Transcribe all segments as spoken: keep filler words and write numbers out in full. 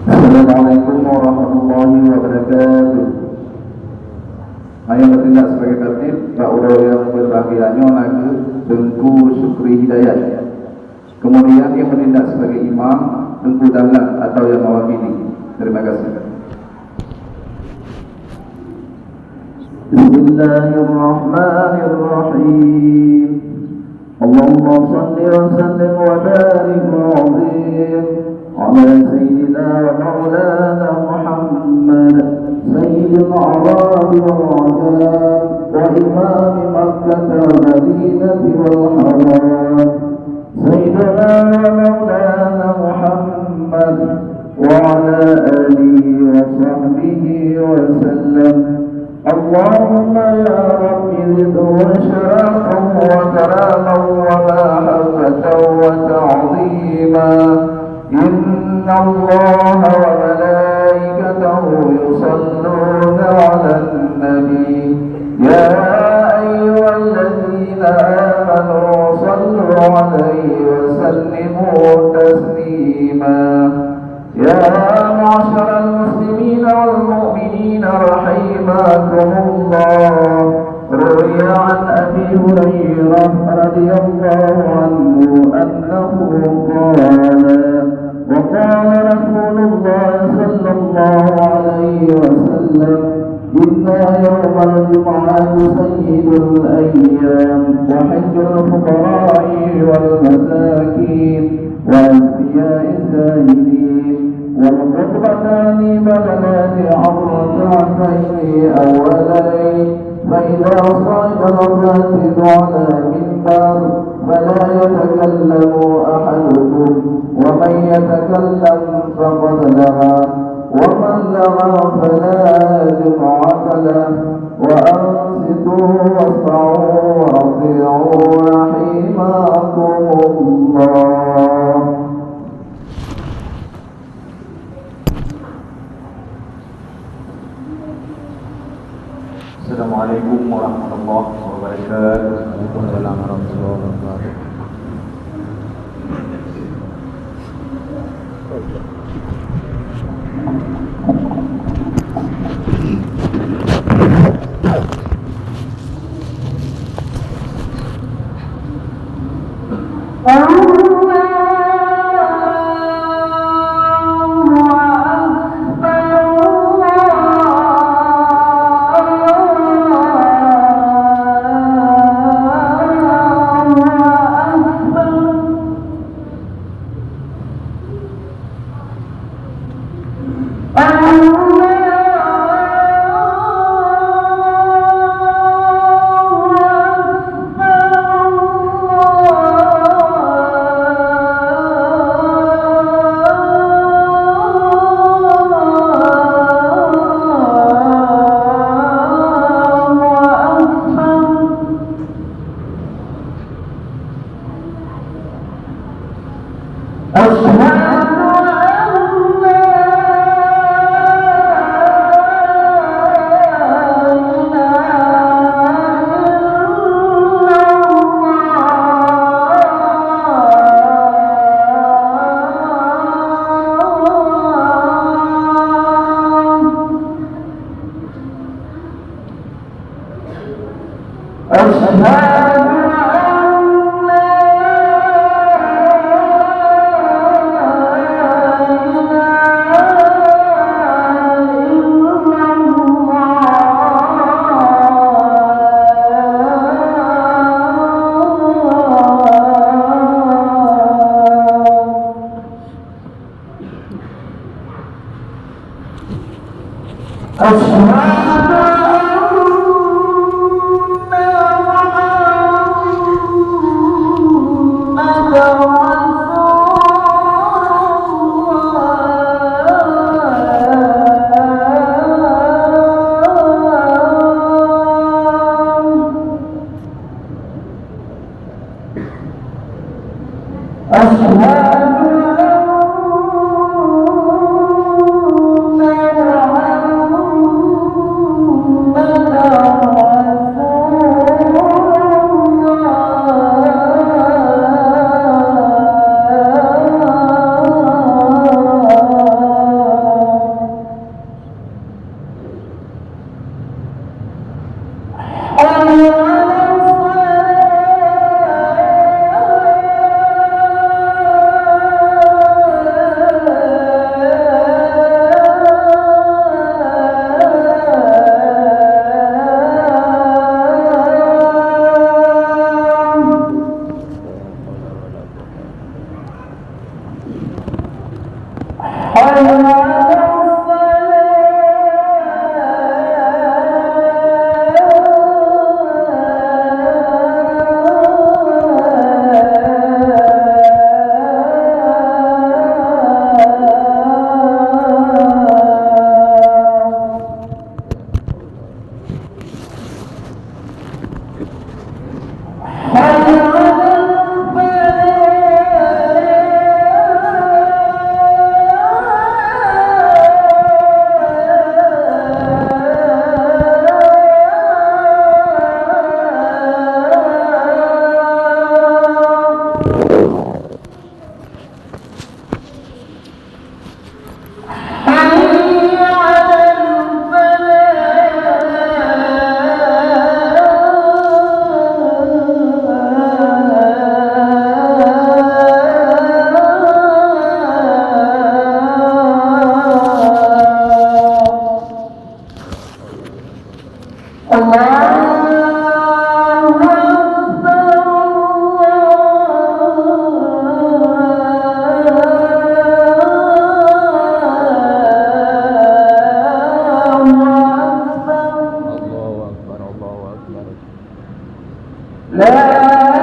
Assalamualaikum warahmatullahi wabarakatuh. Nyang meutindak sebagai khatib bak uroe nyang berbahagia nyoe na kheueh Teungku Syukri Hidayat. Kemudian nyang meutindak sebagai imam, Teungku Dahlan atau nyang mewakili. Terima kasih. Bismillahirrahmanirrahim. اللهم صل وسلم وبارك وعظم على سيدنا ومولانا محمد، سيد الأعراب والعجم، وإمام مكة والمدينة والحرم، سيدنا ومولانا محمد وعلى آله وصحبه وسلم. اللهم يا رب زده شرفا وكرما ومحبة وتعظيما. إن الله وملائكته يصلون على النبي، يا أيها الذين آمنوا صلوا عليه وسلموا تسليما. يا معشر المسلمين والمؤمنين رحمكم الله، روي عن أبي هريرة رضي الله عنه أنه قال: وقال رسول الله صلى الله عليه وسلم: إن يوم الجمعة سيد الأيام، وحج الفقراء والمساكين وأذكياء الزاهدين، والخطبتان بدلان عن ركعتين أولين، فإذا صعد الراتب على المنبر فلا يتكلم أحدكم، ومن يتكلم فقد لغى، ومن لغى فلا جمعة له، وأنصتوا واسمعوا وأطيعوا رحمكم الله. Assalamualaikum warahmatullahi wabarakatuh. Waalaikumsalam warahmatullahi wabarakatuh. أشهد أن لا إله إلا الله. أشهد أن لا إله إلا الله. أشهد أن محمدا رسول الله. أشهد أن محمدا الله أكبر، الله أكبر. الله أكبر، الله أكبر. لا إله إلا الله.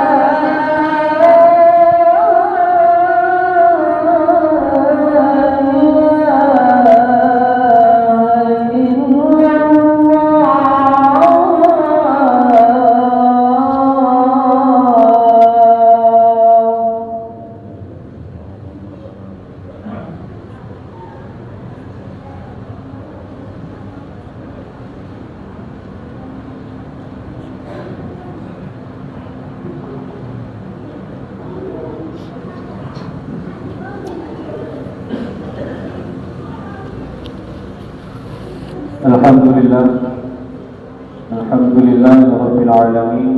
الحمد لله. الحمد لله رب العالمين.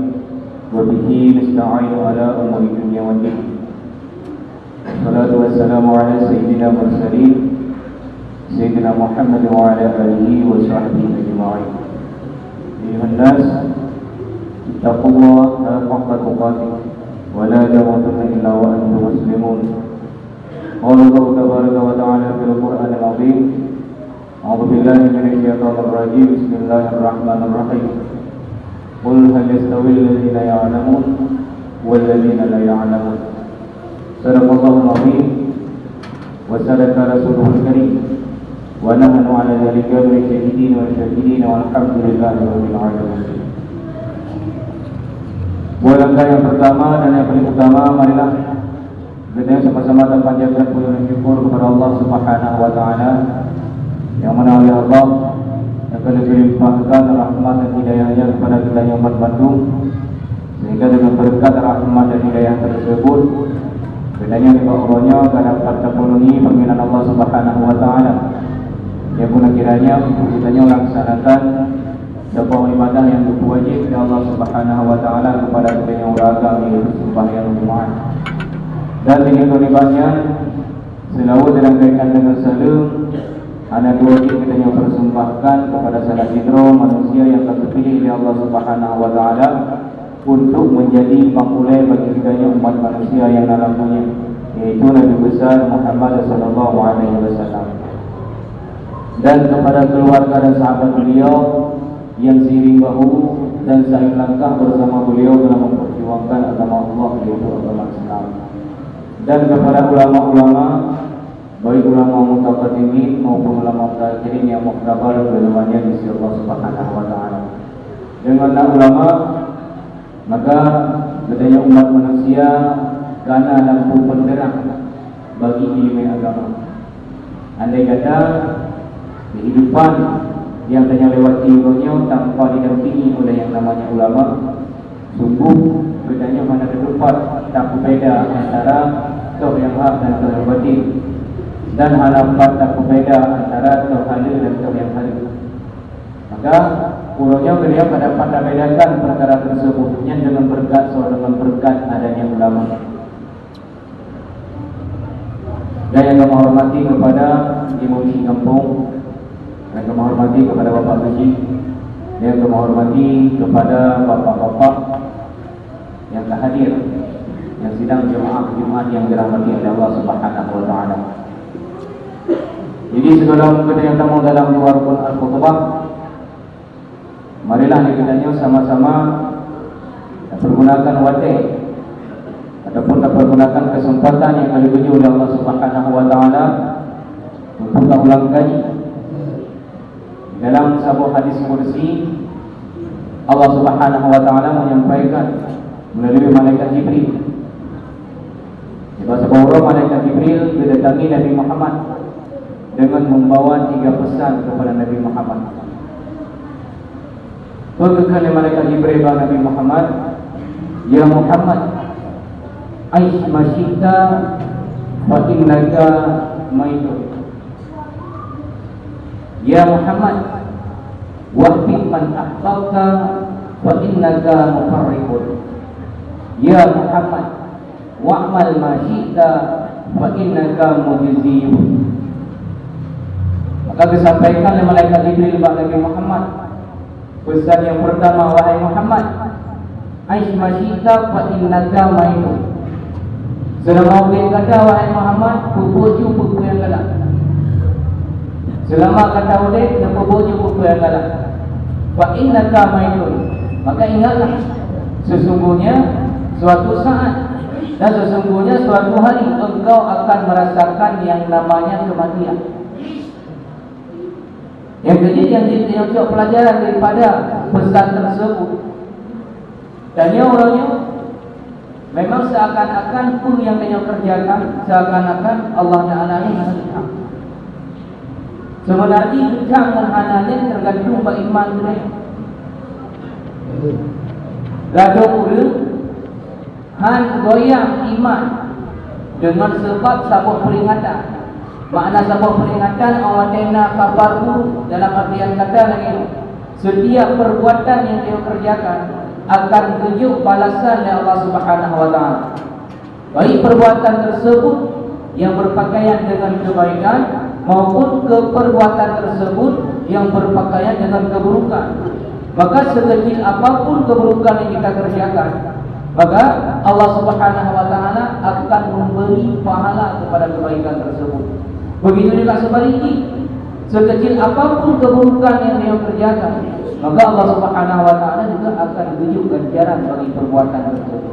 وبه نستعين على أمور الدنيا والدين. والصلاة والسلام على سيدنا المرسلين، سيدنا محمد وعلى آله وصحبه أجمعين. أيها الناس، اتقوا الله حق تقاته ولا تموتن إلا وأنتم مسلمون. قال الله تبارك وتعالى في القرآن العظيم، أعوذ بالله من الشيطان الرجيم. بسم الله الرحمن الرحيم. قل هل يستوي الذين يعلمون والذين لا يعلمون. صدق الله العظيم وصدق رسوله الكريم ونحن على ذلك من الشاهدين والشاكرين والحمد لله رب العالمين. Buah langkah yang pertama dan yang paling utama, marilah Geutanyoe sama-sama tapanjatkan puji dan syukur kepada Allah Subhanahu wa Taala, yang mana oleh Allah nyang ka geupeulimpahkan rahmat dan hidayah-Nya kepada geutanyoe umat bandum, sehingga dengan berkat rahmat dan hidayah tersebut, geutanyoe nibak uroe nyoe ka dapat tapenuhi panggilan Allah Subhanahu wa Taala, nyang beuna kiranya untuk geutanyoe laksanakan sebuah ibadah nyang geupeuwajéb lé Allah Subhanahu wa Taala keupada geutanyoe ureueng agam, yaitu seumbahyang Jumaat. Dan di lingkungan ibadah nyan, seulaweuet dan kaitan deungon saleuem, hana dua jih geutanyoe persembahkan keupada salah sidroe manusia nyang ka geupiléh lé Allah Subhanahu wa Taala untuk menjadi pangulée bagi geutanyoe umat manusia nyang na lam donya, yaitu Nabi Besar Muhammad sallallahu alaihi wasallam. Dan kepada keluarga dan sahabat beliau yang seiring bahu dan saling langkah bersama beliau dalam memperjuangkan agama Allah, yaitu agama Islam. Dan kepada ulama-ulama, baik ulama mutaqaddimin maupun ulama mutaakhirin yang muktabar keduanya di sisi Allah Subhanahu wa Taala. Deungon na ulama, maka geutanyoe umat manusia kana lampu peunterang bagi ileumèe agama. Andai kata kehidupan nyang tanyoe lewati uroe nyoe tanpa didampingi oleh nyang namanya ulama, sungguh geutanyoe hana teupat tapeubeda antara toh nyang hak dan toh nyang batil, dan hana pat tapeubeda antara toh haleue dan toh nyang haleue. Maka, uroe nyoe geutanyoe ka dapat tabedakan peukara teusebut nyan deungon beureukat soe, deungon beureukat adanya ulama. Dan nyang kami hormati kepada Imum Syik Gampông, nyang kami hormati kepada Bapak Geuchik, nyang kami hormati kepada bapak-bapak nyang ka hadir, nyang sidang jeumaáh Jumat nyang dirahmati oleh Allah Subhanahu wa Taala. Jadi, sebelum kita nyang tamong dalam dua rukun al-khutbah, marilah geutanyoe sama-sama tapergunakan watée ataupun tapergunakan kesempatan nyang ka geutuju oleh Allah Subhanahu wa Taala untuk taulang kaji. Dalam saboh hadis qudsi, Allah Subhanahu wa Taala menyampaikan melalui malaikat Jibril. Sebab saboh uroe malaikat Jibril geudatangi Nabi Muhammad dengan membawa tiga pesan kepada Nabi Muhammad. Peugah lé malaikat Jibril bak Nabi Muhammad, "Ya Muhammad, aish ma syi'ta fa innaka maitun." "Ya Muhammad, wahbib man ahbabta fa innaka mufarriqun. Ya Muhammad, wa'mal ma syi'ta fa innaka mujziyun." Maka geusampaikan lé malaikat Jibril bak Nabi Muhammad, pesan nyang pertama, "Wahai Muhammad, aish ma syi'ta fa innaka maitun." Seulama udeb gata, wahai Muhammad, peubuet ju peue-peue nyang galak. Seulama gata udeb, neupeubuet ju peue-peue nyang galak. "Fa innaka maitun." Maka ingatlah, sesungguhnya suatu saat dan sesungguhnya suatu hari engkau akan merasakan yang namanya kematian. Nyang keujeuet nyang jeuet tanyoe cok peulajaran daripada pesan tersebut. Tanyoe uroe nyoe memang seakan-akan peue nyang tanyoe keureujakan, seakan-akan Allah Taala nyan hana geuthang. Seubeunajih geuthang ngon hana nyan teugantung bak iman geutanyoe. Ladôm ureuëng han goyang iman deungon sabab saboh peuringatan. Makna saboh peuringatan, awak na kabar buruk, dalam artian kata lagée nyoe, setiap perbuatan nyang tanyoe keureujakan akan geujok balasan lé Allah Subhanahu wa Taala. Baik perbuatan tersebut yang berpakaian dengan kebaikan maupun ke perbuatan tersebut yang berpakaian dengan keburukan. Maka sekecil apapun keburukan yang kita kerjakan, maka Allah Subhanahu wa Taala akan memberi pahala kepada kebaikan tersebut. Begitu juga sebaliknya, sekecil apapun keburukan yang dia kerjakan, maka Allah Subhanahu wa Taala juga akan beri ganjaran bagi perbuatan tersebut.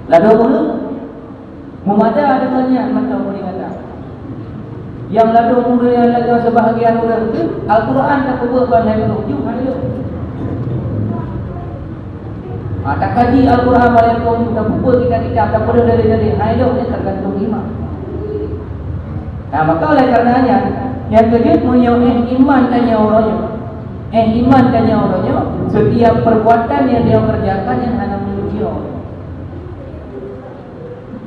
Ladôm ureuëng meumada deungon nyan mantong peringatan. Nyang ladôm ureuëng nyang lagée sebahagian ureuëng tu, Al-Quran tapeubuet ban hai ureuëng ju hai lom. Ha, takaji Al-Quran ban hai ureuëng ju, tapeubuet kitab-kitab, tapeudong dalil-dalil hai lom, nyan teugantung iman. Nah, maka oleh karena nyan, nyang keujeuet meunyoe éh iman tanyoe uroe nyoe, éh iman tanyoe uroe nyoe, setiap perbuatan nyang tanyoe kerjakan nyan hana meunyoe.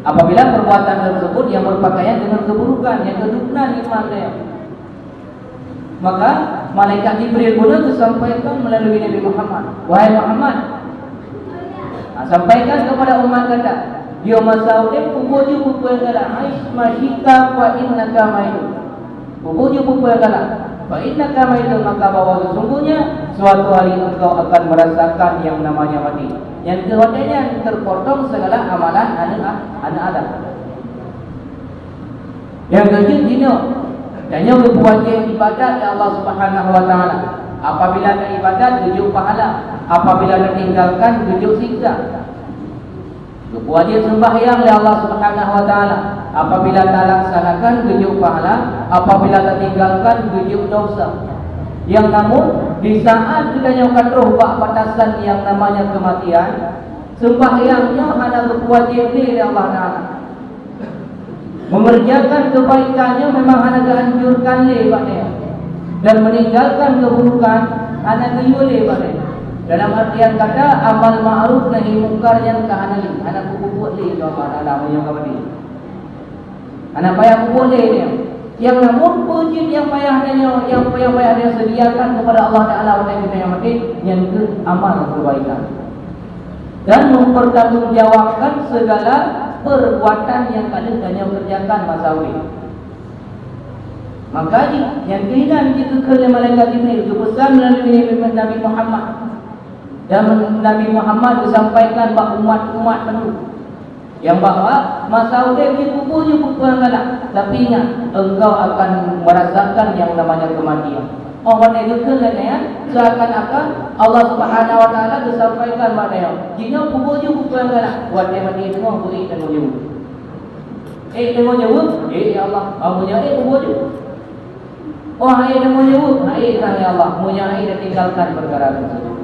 Apabila perbuatan tersebut yang berpakaian dengan keburukan, yang kedudukan iman dia, maka malaikat Jibril pun disampaikan melalui Nabi Muhammad, "Wahai Muhammad, nah, sampaikan kepada umat kata, dia masa udeb pukul ju pukul kala, aish ma syi'ta fa innaka maitun." Pukul ju pukul galak. Fa innaka maitun, maka bahwa sesungguhnya suatu hari engkau akan merasakan yang namanya mati. Nyang keu watée nyan terpotong segala amalan aneuk, aneuk Adam. Nyang keujeuet jinoe, tanyoe geupeuwajéb ibadat lé Allah Subhanahu wa Taala. Apabila taibadat, geujok pahala. Apabila tatinggalkan, geujok siksa. Geupeuwajéb seumbahyang lé Allah Subhanahu wa Taala. Apabila talaksanakan, geujok pahala, apabila tatinggalkan, geujok dosa. Nyang namun, di saat geutanyoe ka troh bak batasan nyang namanya keumatian, seumbahyang nyoe hana geupeuwajéb lé, lé Allah Taala. Mengerjakan kebaikan nyoe memang hana geuanjurkan lé bak nyoe, dan meninggalkan keburukan hana geuyue lé bak nyoe. Dalam artian kata, amal ma'ruf nahi mungkar nyan ka hana lé, hana peubuet lé lé Allah Taala meunyoe ka mati. Hana payah peubuet lé nyan. Nyang namun peue cit nyang payah tanyoe, nyang payah, payah tanyoe sediakan kepada Allah Taala watée geutanyoe maté, nyan keuh amal kebaikan. Dan mempertanggungjawabkan segala perbuatan nyang ka lheueh tanyoe kerjakan masa udeb. Maka jih, nyang keuh inan jikheun lé malaikat Jibril geupeusan meulalu Nabi Muhammad. Dan Nabi Muhammad geusampaikan bak umat-umat penuh. Nyang bahwa masa udeb jih peubuet jih peue-peue nyang galak, tapi ingat, engkau akan merasakan yang namanya kematian. Oh, watèe geukheun lagèe nyan, seakan-akan Allah Subhanahu wa Taala geusampaikan bak tanyoe, jinoe peubuet jih peue-peue nyang galak, watèe maté teungoh beu ék tanyoe jaweueb. Ék tanyoe jaweueb, ék ya Allah, ah, meunyoe ék peubuet jih. Oh, hai deungon jaweueb, hai sang ya Allah, meunyoe hai tatinggalkan peukara teusebut.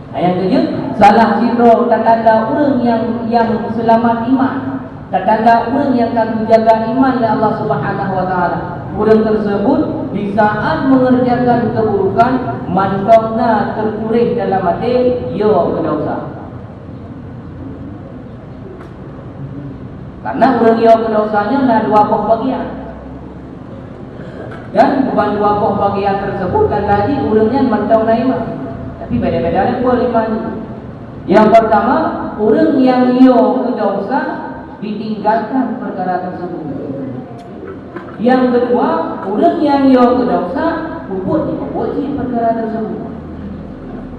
Ayat keujeuet, salah sidroe tatanda ureuëng nyang, nyang seulamat iman, tatanda ureuëng nyang ka geujaga iman lé Allah Subhanahu wa Taala. Ureuëng teusebut di saat meungeurjakan keuburukan, mantong na teutuléh dalam até, yo keu desya. Karena ureuëng yo keu desya nyoe na dua boh bagian. Dan ban dua boh bagian teusebut kan tadi ureuëng nyan mantong na iman. Tapi beda-beda level iman. Nyang peurtama, ureuëng nyang yo keu desya ditinggalkan peukara teusebut. Nyang keudua, ureuëng nyang yo keu desya, peubuet jih, peubuet jih peukara teusebut.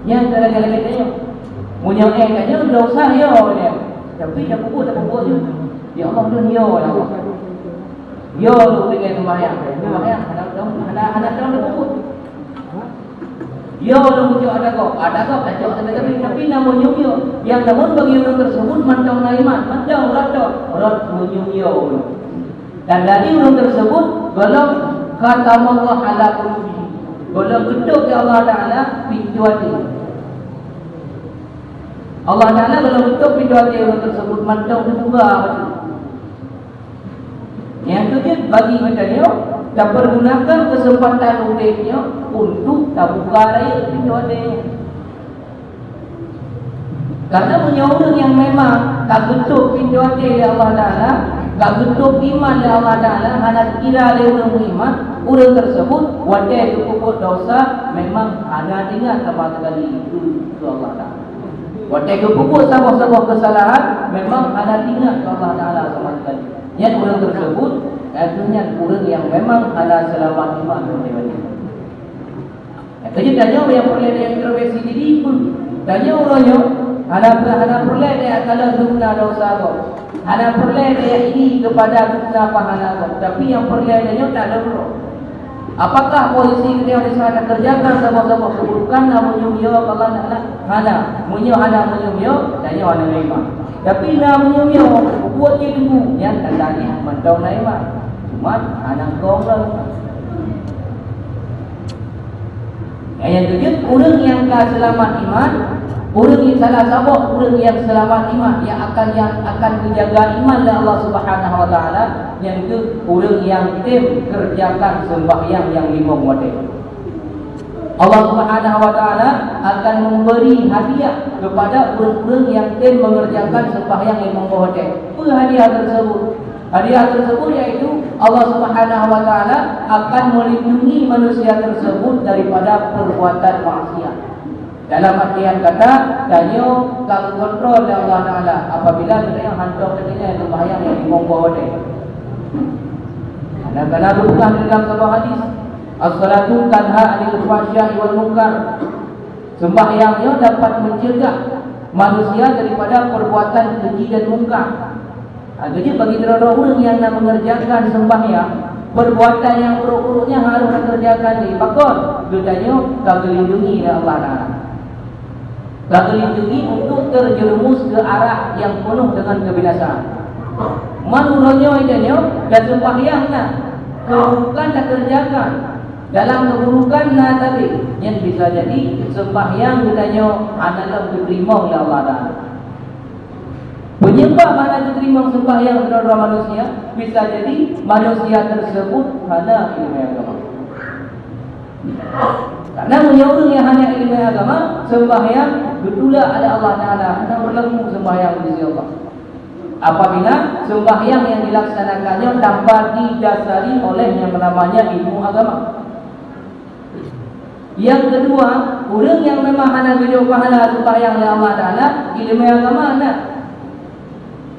Nyan cara-cara geutanyoe. Meunyoe éh tanyoe desya yo nyan, tapi nyang peubuet, tapeubuet jih. Ya Allah, lôn yo, ya Allah. Yo lôn tinggai seumbahyang. Seumbahyang hana, hana, hana, hana tapeubuet. Yo lôn cok ata gob, ata gob tacok tapi, tapi, tapi na meunyoe yo. Nyang namun bagi ureuëng teusebut mantong na iman, mantong rot, rot meunyoe yo. Dan dari ureuëng teusebut, gohlom khatamallahu ala qulubihi. Gohlom geutôb lé Allah Taala pintoe até. Allah Taala gohlom geutôb pintoe até ureuëng teusebut mantong teubuka bacut. Nyang keujeuet bagi geutanyoe, tapeurgunakan keuseumpatan udeb nyoe untuk tabuka rayeuk pintoe até nyan. Karena meunyoe ureuëng nyang memang ka geutôb pintoe até lé Allah Taala, ka geutôb iman lé Allah Taala, hana kira lé ureuëng meuiman, ureuëng teusebut watée geupeubuet desya memang hana ingat sama sekali keu Allah Taala. Watée geupeubuet saboh-saboh keusalahan, memang hana ingat keu Allah Taala sama sekali. Nyan ureuëng teusebut, nyan ureuëng nyang memang hana seulamat iman. Keujeuet tanyoe nyang peureulée introspeksi diri pun. Tanyoe uroe nyoe hana, hana peureulée tajak kalon dum na desya gob. Hana peureulée tajak iri keupada dum na pahala gob. Tapi nyang peureulée tanyoe tak lôn droe. Apakah posisi geutanyoe di saat takeureujakan saboh-saboh keuburukan na meunyoe yo keu Allah Taala? Hana. Meunyoe hana meunyoe yo, tanyoe hana iman. Tapi na meunyoe yo, peubuet jih teungku, nyan tanda jih mantong na iman. Cuma hana kong lom. Nyang keujeuet, ureuëng nyang ka seulamat iman, ureuëng nyang salah saboh ureuëng nyang seulamat iman, nyang akan, nyang akan geujaga iman lé Allah Subhanahu wa Taala, nyan kheueh ureuëng nyang tem keureujakan seumbahyang nyang limong watée. Allah Subhanahu wa Taala akan memberi hadiah kepada ureuëng-ureuëng nyang tem mengerjakan seumbahyang limong watée. Peue hadiah tersebut? Hadiah tersebut yaitu Allah Subhanahu wa Taala akan melindungi manusia tersebut daripada perbuatan maksiat. Dalam artian kata, tanyoe ka geukontrol lé Allah Taala apabila geutanyoe hantom teutinggai seumbahyang nyang limong boh watée. Karena, karena geupeugah di dalam saboh hadis, "As-salatu tanha 'anil fahsya'i wal munkar." Seumbahyang nyoe dapat mencegah manusia daripada perbuatan keji dan mungkar. Ha, jadi bagi droe-droe ureuëng nyang na mengerjakan seumbahyang, perbuatan nyang buruk-buruknya harus dikerjakan lé. Pakon? Geutanyoe ka geulindungi lé Allah Taala. Ka geulindungi untuk terjerumus ke arah yang penuh dengan kebinasaan. Man uroe nyoe geutanyoe ka seumbahyang na, keuburukan takeureujakan, dalam keuburukan na sabe, nyan bisa jadi seumbahyang geutanyoe hana lom geuteurimong lé Allah Taala. Penyebab hana geuteurimong seumbahyang droe-droe manusia, bisa jadi manusia tersebut hana ileumèe agama. Karena meunyoe ureuëng nyang hana ileumèe agama, seumbahyang geutulak lé Allah Taala, hana beurlaku seumbahyang di sisi Allah. Apabila seumbahyang nyang dilaksanakan nyoe tanpa didasari oleh nyang namanya ilmu agama. Nyang keudua, ureuëng nyang memang hana geujok pahala seumbahyang lé Allah Taala, ileumèe agama na.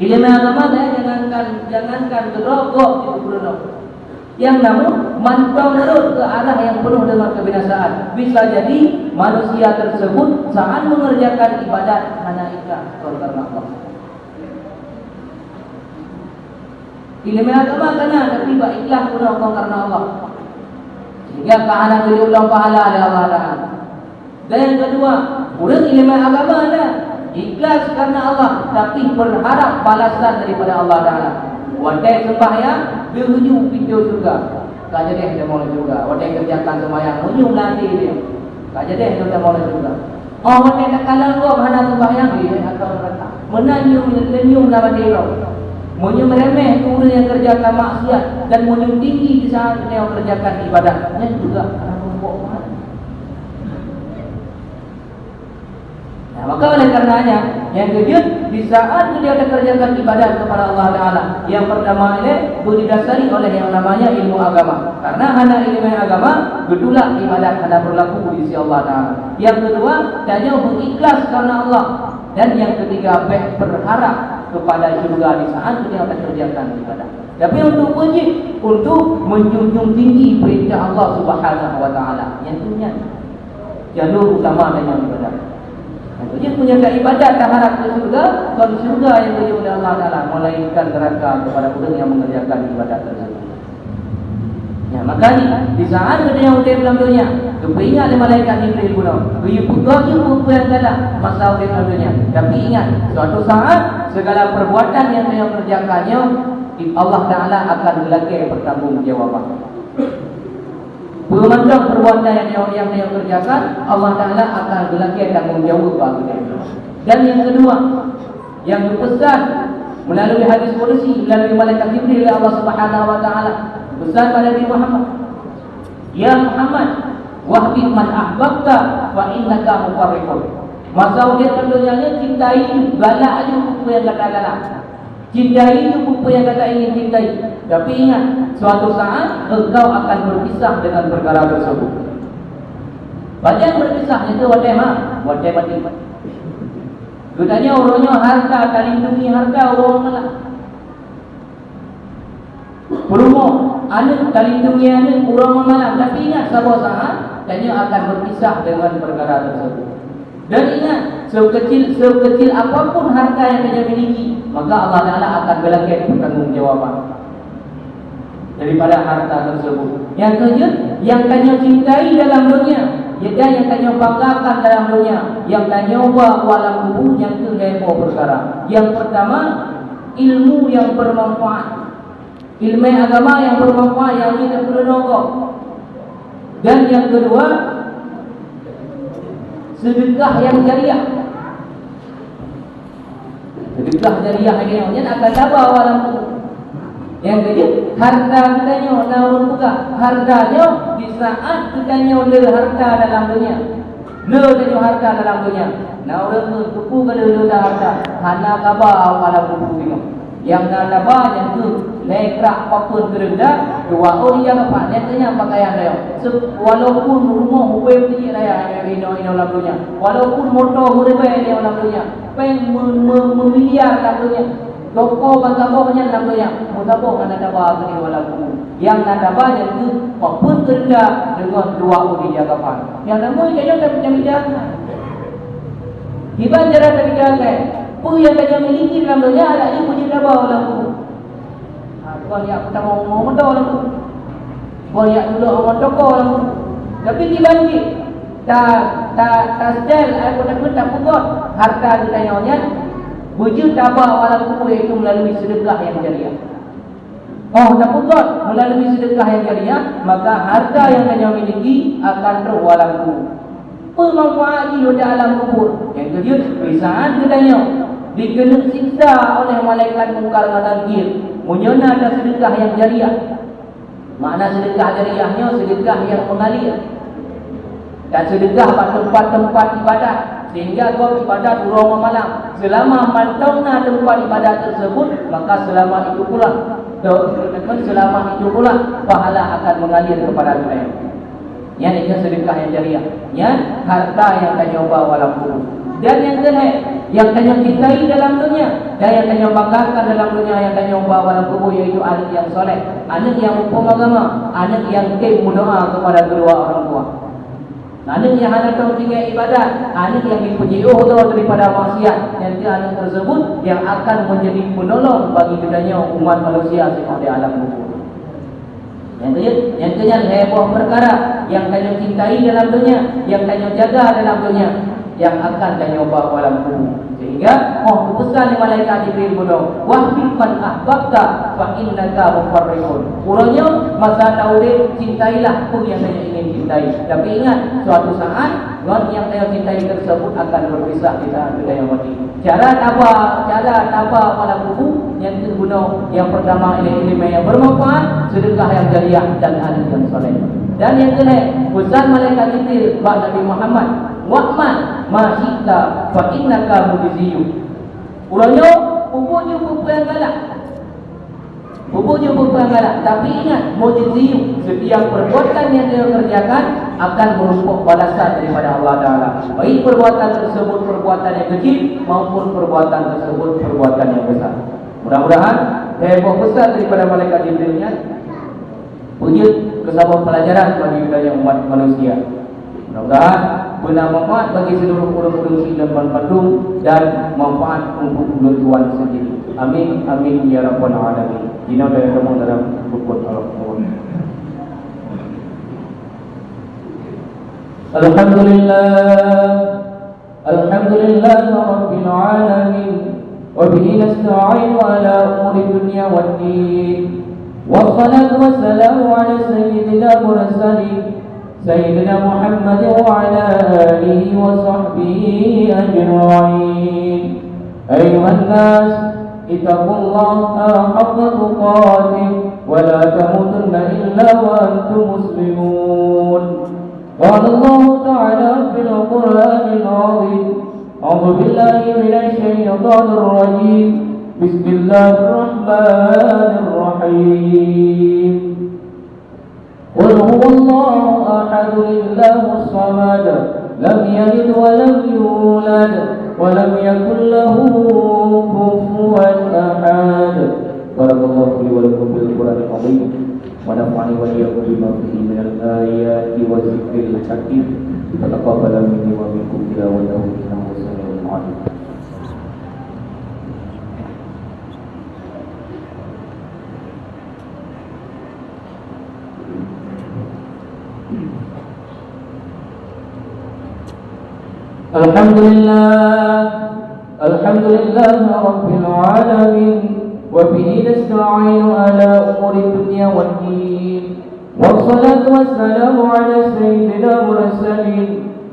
Ileumèe agama na, jangankan, jangankan keudroe, gob jipeurunoe. Nyang namun mantong rhot ke arah yang penuh dengan kebinasaan. Bisa jadi manusia tersebut saat mengerjakan ibadat hana ikhlas karena Allah. Ileumèe agama ka na, tapi bak ikhlas bunoe kon karena Allah. Sehingga ka hana geuyue lom pahala lé Allah Taala. Dan yang kedua, ureueng ileumèe agama na, ikhlas karena Allah, tapi berharap balasan daripada Allah Taala. Watèe seumbahyang, deuh uju pintoe syeuruga. Ka jadeh tamong syeuruga. Watèe kerjakan seumbahyang, meunyoe meulati dia. Ka jadeh tamong syeuruga. Oh, watèe takalon gob hana seumbahyang, dia akan neraka. Meunan nyoe, leunyum lam até droe. Meunyoe meuremeh ureueng nyang kerjakan maksiat dan meunyoe tinggi di saat ureueng nyang kerjakan ibadat, nyan juga akan meurumpok pahala. Nah, maka oleh karenanya, yang keujeuet, di saat kita kerjakan ibadat kepada Allah Taala, yang pertama ini berdasari oleh yang namanya ilmu agama. Karena hana ilmu agama, beutulak ibadat hana berlaku di sisi Allah Taala. Yang kedua, tanyoe berikhlas karena Allah. Dan yang ketiga, bèk berharap kepada syurga di saat kita kerjakan ibadat. Tapi untuk peue jih? Untuk menjunjung tinggi perintah Allah Subhanahu wa Taala. Yang tu nyan jalur utama dalam ibadat. Maksudnya, meunyoe ibadat taharap keu syurga, kon syurga nyang geujok lé Allah Taala, melainkan neraka kepada ureueng nyang mengerjakan ibadat tersebut. Ya, maka di, di saat geutanyoe udeb lam donya, geupeuingat lé malaikat Jibril bunoe, geuyue peugah jeuet peue-peue nyang galak masa udeb lam donya. Tapi ingat, suatu saat segala perbuatan nyang tanyoe kerjakan nyoe, Allah Taala akan geulakée pertanggungjawaban. Peue mantong perbuatan nyang, nyang, nyang tanyoe kerjakan, Allah Taala akan geulakée tanggong jaweueb bak geutanyoe. Dan yang kedua, yang geupesan melalui hadis qudsi, melalui malaikat Jibril oleh Allah Subhanahu wa Taala, pesan pada Nabi Muhammad, "Ya Muhammad, wahbib man ahbabta, fa innaka mufarriqun." Masa udeb lam donya nyoe, cintai, galak aju peue nyang gata galak. Cintai peue-peue nyang gata ingin cintai. Tapi ingat, suatu saat engkau akan berpisah dengan perkara tersebut. Pajan berpisah itu watée ma-, watée maté. Geutanyoe uroe nyoe harta, talindungi harta uroe malam. Peurumoh, aneuk, talindungi aneuk uroe malam. Tapi ingat, saboh saat tanyoe akan berpisah dengan perkara tersebut. Dan ingat, sekecil, sekecil apapun harta yang kita miliki, maka Allah Taala akan geulakée pertanggungjawaban daripada harta tersebut. Yang keujeuet, yang tanyoe cintai dalam dunia, ya, dan yang tanyoe banggakan dalam dunia, yang tanyoe ba u alam kubur, nyan keuh lhée boh peukara. Yang pertama, ilmu yang bermanfaat. Ileumèe agama nyang bermanfaat nyang jeuet keu peurunoe gob. Dan nyang keudua, seudeukah nyang jariah. Seudeukah jariah nyoe nyan akan taba u alam kubur. Nyang keujeuet, harta geutanyoe na ureueng peugah, harta nyoe di saat geutanyoe le harta dalam dunia. Le tanyoe harta dalam dunia. Na ureueng keu-, keupeue ka le, le harta, hana taba u alam kubur nyoe. Nyang na taba nyan keuh lhée krak papeuen keureunda, dua ôn ija gafan, nyan keuh nyan pakaian tanyoe. Se-, walaupun rumoh ubé meucit raya inoe, inoe lam donya, walaupun moto meuribée inoe lam donya, péng me-, me-, meumiliar lam donya, toko ban saboh nyan lam donya, meusaboh hana taba keu di alam kubur. Nyang na taba nyan keuh papeuen keureunda deungon dua ôn ija gafan. Nyang namun tanyoe tapeucah-peucah. Kiban cara tapeucah asai, peue nyang tanyoe miliki lam donya, adak jih beujeuet taba u alam kubur. Ha, kon jak peutamong ngon moto lam kubur. Kon jak tulok ngon toko lam kubur. Tapi kiban jih, ta, ta, ta setel, ataupun tapeugöt harta geutanyoe nyan, beujeuet taba u alam kubur, yaitu melalui seudeukah nyang jariah. Oh, tapeugöt meulalu seudeukah nyang jariah, maka harta nyang tanyoe miliki akan troh u alam kubur. Peue manfaat jih di alam kubur? Nyang keujeuet, di saát geutanyoe dikeuneuk siksa oleh malaikat Mungkar ngon Nakir, meunyoe na taseudeukah nyang jariah. Makna seudeukah jariah nyoe seudeukah nyang meungalir. Dan seudeukah bak teumpat-teumpat ibadat, sehingga gob ibadat uroe ngon malam. Seulama mantong na teumpat ibadat teusebut, maka seulama itu pula, seulama itu pula pahala akan mengalir kepada geutanyoe. Nyan itu seudeukah nyang jariah. Nyan harta nyang tanyoe ba u alam kubur. Dan nyang keulhèe, nyang tanyoe cintai dalam dunia, dan nyang tanyoe banggakan dalam dunia nyang tanyoe ba u alam kubur, yaitu aneuk nyang soleh, aneuk nyang muphom agama, aneuk nyang tem meudoa kepada kedua orang tua. Aneuk nyang hana teutinggai ibadat, aneuk nyang jipeujiôh droe daripada maksiat, nyan keuh aneuk tersebut nyang akan menjadi penolong bagi geutanyoe umat manusia singoh di alam kubur. Nyang keu-, nyang keu nyan lhèe boh peukara nyang tanyoe cintai dalam donya, nyang tanyoe jaga dalam donya, nyang akan tanyoe ba u alam kubur. Sehingga 'oh geupeusan lé malaikat Jibril bunoe, "Wahbib man ahbabta fa innaka mufarriqun." Uroe nyoe masa taudép, cintailah peue nyang tanyoe ingin cintai. Tapi ingat, suatu saat ngon nyang tanyoe cintai tersebut akan berpisah di saat geutanyoe maté. Cara taba, cara taba u alam kubur, nyang keuh bunoe nyang pertama ialah ileumèe nyang bermanfaat, sedekah nyang jariah, dan aneuk nyang saleh. Dan nyang keulhèe, peusan malaikat Jibril bak Nabi Muhammad, "Wa'mal ma syi'ta fa innaka mujziyun." Uroe nyoe, peubuet ju peue nyang galak. Peubuet ju peue nyang galak, tapi ingat, mujziyun, setiap perbuatan yang dia kerjakan akan menumpuk balasan daripada Allah Taala. Baik perbuatan tersebut perbuatan yang kecil maupun perbuatan tersebut perbuatan yang besar. Mudah-mudahan, eh, boh pesan daripada malaikat Jibril nyan, beujeuet keu saboh pelajaran bagi geutanyoe umat manusia. Mudah-mudahan beuna manfaat bagi seluruh ureueng-ureueng Islam banmandum dan manfaat untuk ulôn tuan sendiri. Amin, amin, ya rabbal alamin. Jinoe dan kamoe dalam rukun Allah. Alhamdulillah. Alhamdulillah rabbil alamin. Wa bihi nasta'in ala umuri dunya waddin. Wassalatu wassalamu ala sayyidina mursalin. سيدنا محمد وعلى آله وصحبه أجمعين. أيها الناس، اتقوا الله حق تقاته ولا تموتن إلا وأنتم مسلمون. قال الله تعالى في القرآن العظيم: أعوذ بالله من الشيطان الرجيم. بسم الله الرحمن الرحيم. قل هو الله أحد، الله الصمد، لم يلد ولم يولد، ولم يكن له كفوا أحد. بارك الله لي ولكم بالقرآن العظيم، ونفعني وإياكم بما فيه من الآيات والذكر الحكيم. وتقبل مني ومنكم تلاوته إنه سميع عليم. الحمد لله، الحمد لله رب العالمين، وبه نستعين على أمور الدنيا والدين، والصلاة والسلام على سيدنا المرسلين،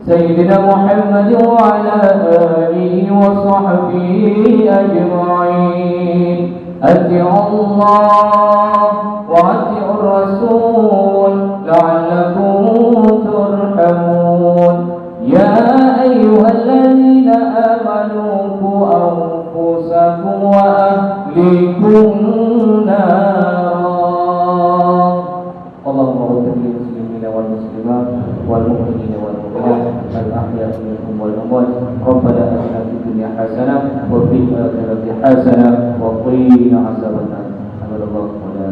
سيدنا محمد وعلى آله وصحبه أجمعين. أطيعوا الله وأطيعوا الرسول لعلكم ترحمون. يا أيها الذين آمنوا قوا أنفسكم وأهليكم نارا. اللهم اغفر للمسلمين والمسلمات والمؤمنين والمؤمنات الأحياء منهم والأموات. ربنا آتنا في الدنيا حسنة وفي الآخرة حسنة وقنا عذاب النار. أحمد الله ولا